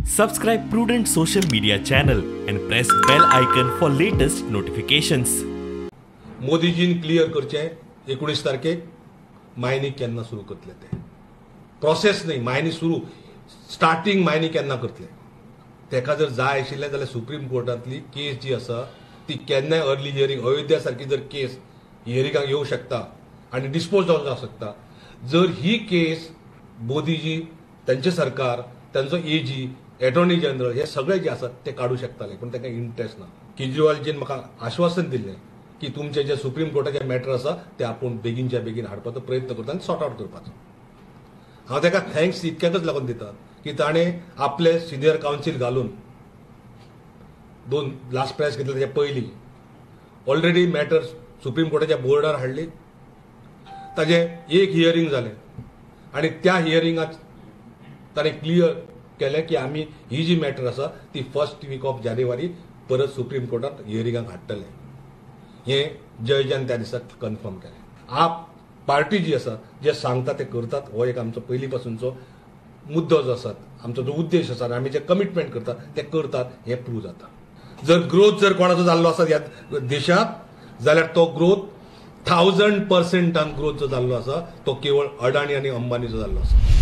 Subscribe Prudent Social Media channel and press bell icon for latest notifications. मोदीजीन clear करचें 19 तारखेक मायनी केन्ना सुरू करतले ते प्रोसेस न्ही, मायनी सुरू स्टार्टिंग मायनी केन्ना करतले. तेका जर जाय आशिल्लें जाल्यार सुप्रीम कोर्टांतली केस जी आसा ती केन्नाय अर्ली हियरींग, अयोध्या सारकी जर केस हियरिंगाक येवं शकता आनी डिस्पोज जावन जावंक शकता. जर ही केस मोदीजी, तांचे सरकार, तांचो एजी, एटॉर्नी जनरल हे सगळे जे आसात ते काडू शकताले, पूण तांकां इंट्रस्ट ना. केजरीवालजीन म्हाका आश्वासन दिल्लें की तुमचे जे सुप्रीम कोर्टाचे मॅटर आसा ते आपूण बेगीनच्या बेगीन हाडपाचो प्रयत्न करता आनी सॉर्ट आवट करपाचो. हांव ताका thanks इतक्याकच लागून दिता की ताणें आपले सिनियर कावन्सील घालून दोन लास्ट प्रायस घेतले ताच्या पयलीं ऑलरेडी मॅटर सुप्रीम कोर्टाच्या बोर्डार हाडली. ताजें एक हियरींग जालें आनी त्या हियरिंगाक ताणें क्लियर केलें की आमी ही जी मॅटर आसा ती फर्स्ट वीक ऑफ जानेवारी परत सुप्रीम कोर्टात हियरिंगाक हाडटले. हें जजान त्या दिसा कन्फर्म केलें. आप पार्टी जी आसा जे सांगता ते करतात, हो एक आमचो पयलीं पासूनचो मुद्दो जो आसा, आमचो जो उद्देश आसा आनी आमी जे कमिटमेंट करतात ते करतात हें प्रूव जाता. जर ग्रोथ जर कोणाचो जाल्लो आसा ह्या देशांत जाल्यार तो ग्रोथ 1000% ग्रोथ जो जाल्लो आसा तो केवळ अडाणी आनी अंबानीचो जाल्लो आसा.